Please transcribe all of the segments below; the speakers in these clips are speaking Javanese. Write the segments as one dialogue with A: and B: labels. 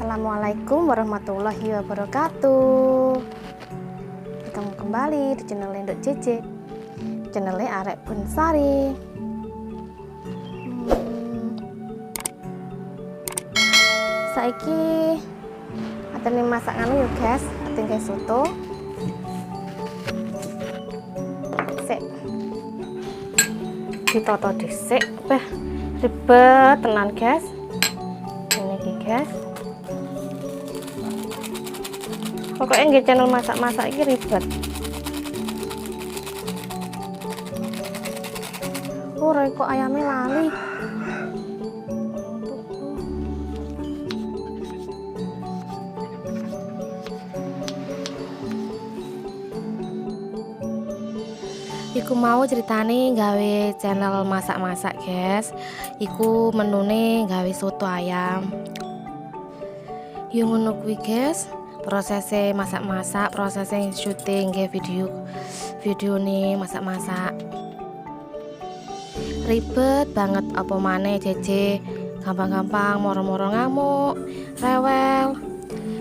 A: Assalamualaikum warahmatullahi wabarakatuh. Bertemu kembali di channel Nduk Jeje, channel Arek Bunsari. Saiki atene masak nganu yo guys, atene gawe soto. Sik. Ditoto dhisik, beh ribet tenan guys. Ini iki guys. Pokoknya nggih channel masak-masak iki ribet. Oh, kok ayamnya lali. Iku mau ceritane gawe channel masak-masak guys. Iku menune gawe soto ayam. Yo ngono kuwi guys. Prosesnya masak-masak, prosesnya syuting kayak video nih masak-masak ribet banget. Apa maneh Jeje gampang-gampang moro-moro ngamuk, rewel,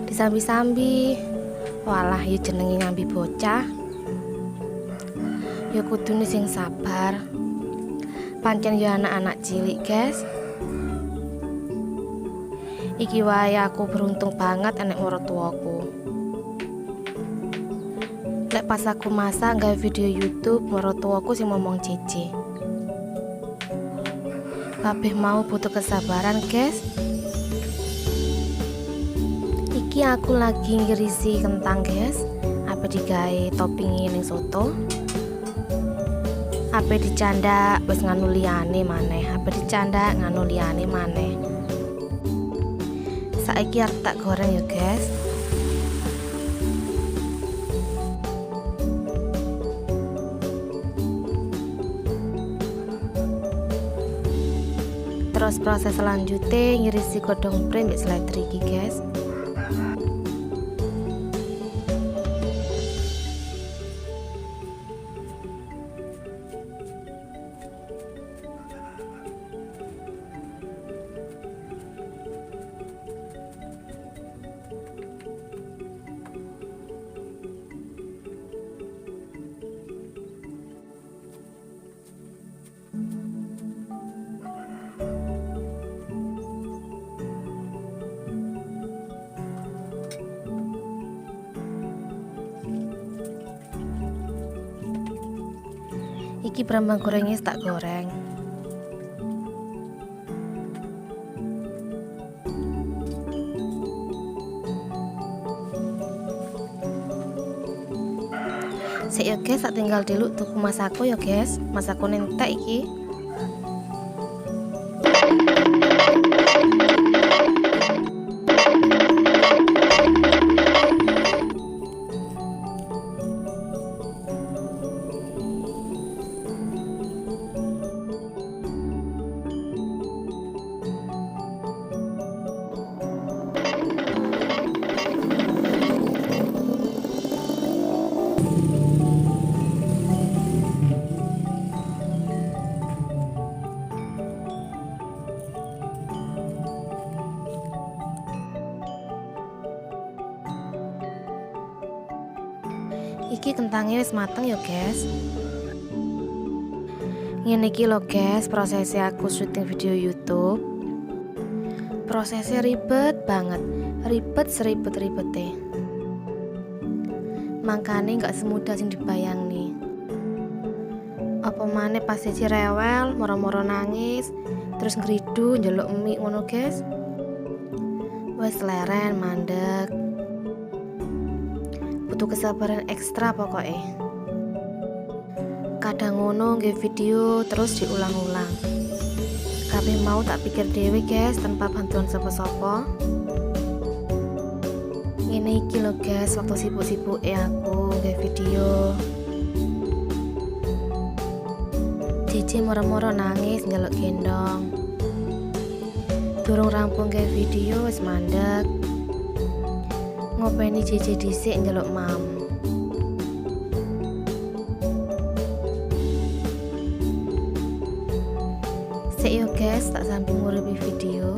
A: disambi-sambi. Walah ya jenenge nyambi bocah ya kudune sing sabar, pancen ya anak-anak cilik guys. Iki wae aku beruntung banget enek maratuwaku. Lek pas aku masak gawe video YouTube, maratuwaku sing ngomong Jeje. Kabeh mau butuh kesabaran, guys. Iki aku lagi ngirisi kentang, guys. Apa digawe topping ning soto? Apa dicandak wis nganu liyane maneh, apa dicandak nganu liyane maneh. Saiki arep tak goreng ya guys. Terus proses selanjutnya ngirisi godhong pre mbek seledri iki guys. Iki brambang gorengnya tak goreng. Sik ya guys, tak tinggal dulu tuku masako ya guys. Masako entek iki. Iki kentangnya wis mateng ya guys. Ngene iki lho guys, prosesnya aku syuting video YouTube. Prosesnya ribet banget, ribet seribet-ribete. Makanya nggak semudah sing dibayang nih. Apa maneh pas Jeje rewel, moro-moro nangis, terus ngridu njaluk mie ngono guys. Wes leren mandek. Butuh kesabaran ekstra pokoknya. Kadang ngono nggih video terus diulang-ulang. Kabeh mau tak pikir dhewe guys, tanpa bantuan sapa-sapa. Ngene iki lho guys, waktu sibuk-sibuke aku nggih video. Jeje moro-moro nangis njaluk gendong. Durung rampung gawe video wis mandek. Ngopeni Jeje dhisik njaluk mam. Sik yo guys, tak sambil nguripi video.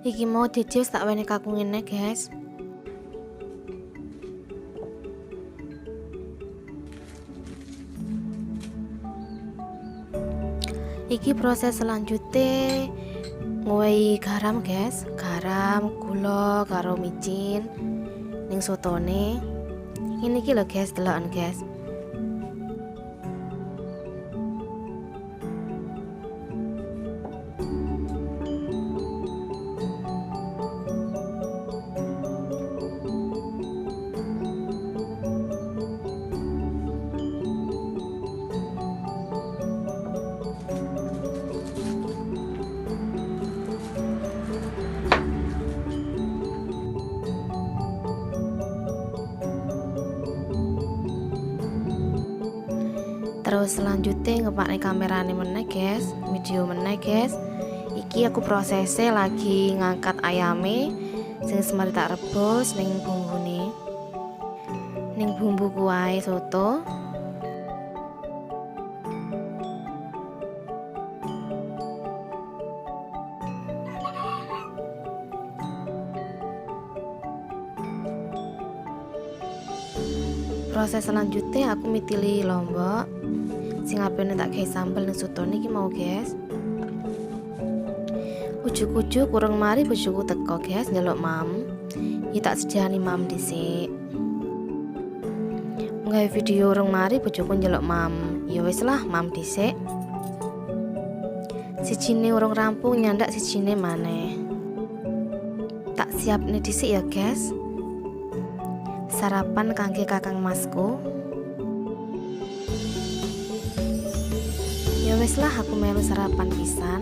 A: Iki mau Jeje wis tak weni kakung ngene, guys. Iki proses selanjutnya ngowehi garam, guys. Garam, gula, karo micin ning sotone. Ini iki lho, guys, deloken, guys. Terus selanjutnya ngepakne kamerane meneh, guys, video meneh, guys. Iki aku prosesnya lagi ngangkat ayame sing semari tak rebus ning bumbune. Ning bumbu kuahe soto. Proses selanjutnya aku mitili lombok sing apene tak gawe sambel ning sotone iki mau, guys. Ujug-ujug urung mari bojoku teko, guys, njaluk mam. Iki tak sediani mam dhisik. Nggawe video urung mari bojoku njaluk mam. Ya wis lah, mam dhisik. Sijine urung rampung nyandak sijine maneh. Tak siapne dhisik ya, guys. Sarapan kangge kakang masku. Ya wis lah, aku melu sarapan pisan.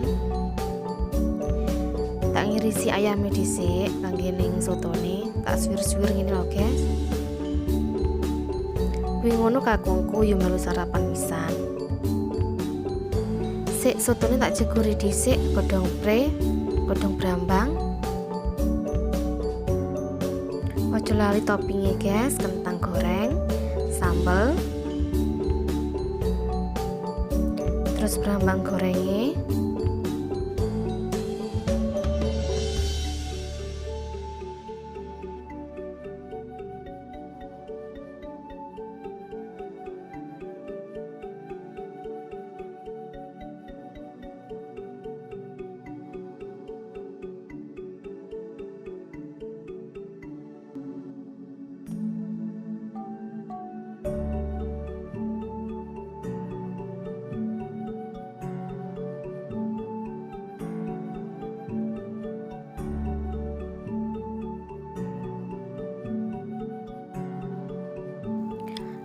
A: Tak ngirisi ayame dhisik kangge ning sotone, tak suwir-suwir ngene lho, guys. Kuwi ngono kakungku yo melu sarapan pisan. Sik sotone tak jeguri dhisik godhong pre, godhong brambang. Ojo lali toppingnya, guys, kentang goreng, sambel, terus brambang gorengnya.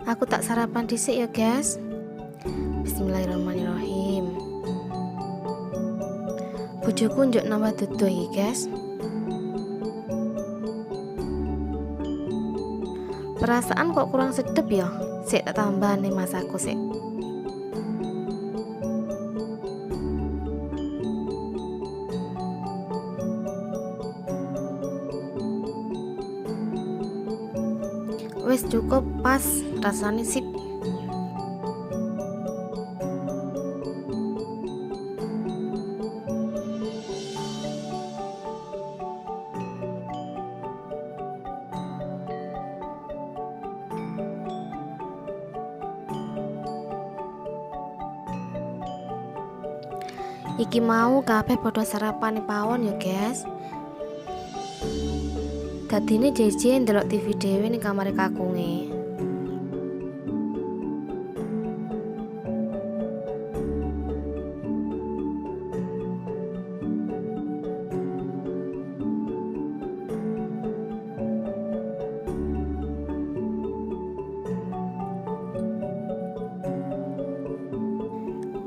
A: Aku tak sarapan dhisik ya, guys. Bismillahirrahmanirrahim. Bojoku njuk nambah duduh iki, guys. Perasaan kok kurang sedep ya. Sik tak tambah nih masakku sik. Wis cukup pas rasane sip. Iki mau kabeh padha sarapan pawon ya, guys. Dadine Jeje ndelok TV dhewe ning kamare kakunge.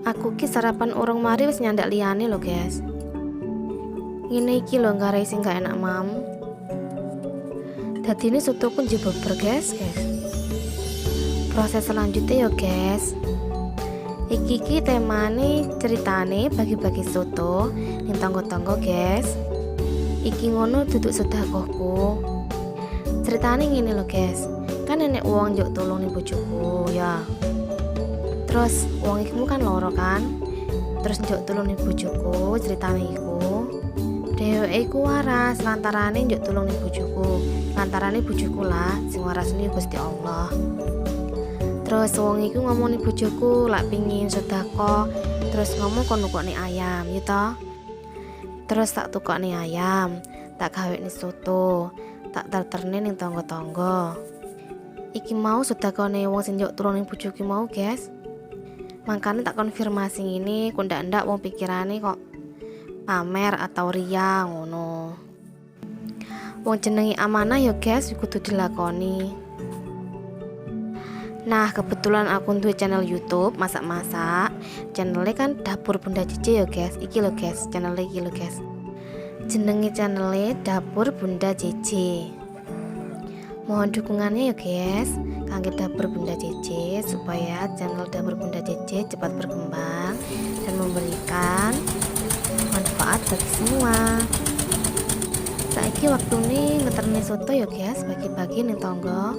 A: Aku ki sarapan urung mari wis nyandak liyane lho, guys. Ngene iki lho nggarai sing gak enak mam. Dadine sotoku njebeber, guys, guys. Proses selanjutnya ya, guys. Iki ki temane ceritane bagi-bagi soto ning tangga-tangga, guys. Iki ngono duduk sedekahku. Ceritane ngene lho, guys. Kan enek wong njuk tulung ning bojoku ya. Terus wong iku kan loro kan. Terus njuk tulung ning bojoku, ceritane iku. Dheweke iku waras lantarane njuk tulung ning bojoku. Lantarane bojoku lah sing warasne Gusti Allah. Terus wong iku ngomong ning bojoku lak pingin sedekah, terus ngomong kon nukokne ayam, ya toh. Terus tak tukokne ayam, tak gawekne soto, tak terterne ning tangga-tangga. Iki mau sedekahne wong sing njuk tulung ning bojoku mau, guys. Makanya tak konfirmasi ngene, kok ndak-ndak wong pikirane kok pamer atau ria ngono. Wong jenenge amanah ya guys, kudu dilakoni. Nah, kebetulan aku duwe channel YouTube masak-masak. Channelnya kan Dapur Bunda Jeje ya guys. Iki lho guys, channelnya iki lho guys. Jenenge channelnya Dapur Bunda Jeje. Mohon dukungannya ya guys, kangge Dapur Bunda Jeje supaya channel Dapur Bunda Jeje cepat berkembang dan memberikan manfaat bagi semua. Saiki waktune ngeterne soto ya guys, bagi-bagi ning tangga.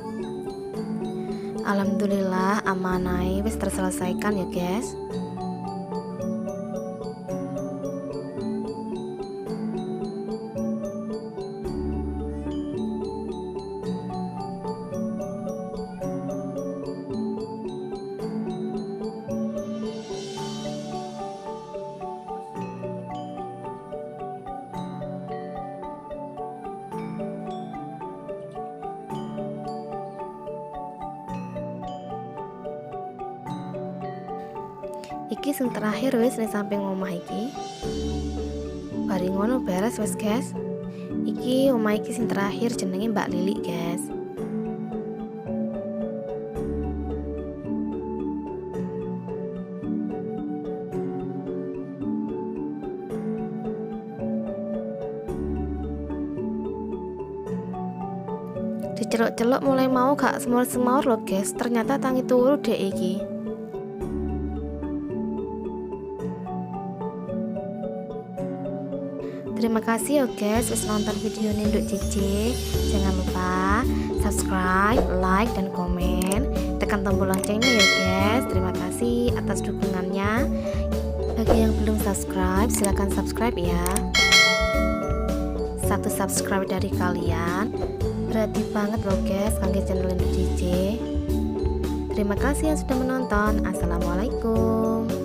A: Alhamdulillah amanahe wis terselesaikan ya guys. Iki sing terakhir wis ning samping omah iki. Bari ngono beres wis guys. Iki omah iki sing terakhir jenenge Mbak Lili guys. Diceluk-celuk mulai mau gak semaur-semaur loh guys, ternyata tangi turu dek iki. Terima kasih ya guys wis nonton video Nduk Jeje. Jangan lupa subscribe, like, dan komen. Tekan tombol loncengnya ya guys. Terima kasih atas dukungannya. Bagi yang belum subscribe, silahkan subscribe ya. Satu subscribe dari kalian berarti banget loh guys kangge channel Nduk Jeje. Terima kasih yang sudah menonton. Assalamualaikum.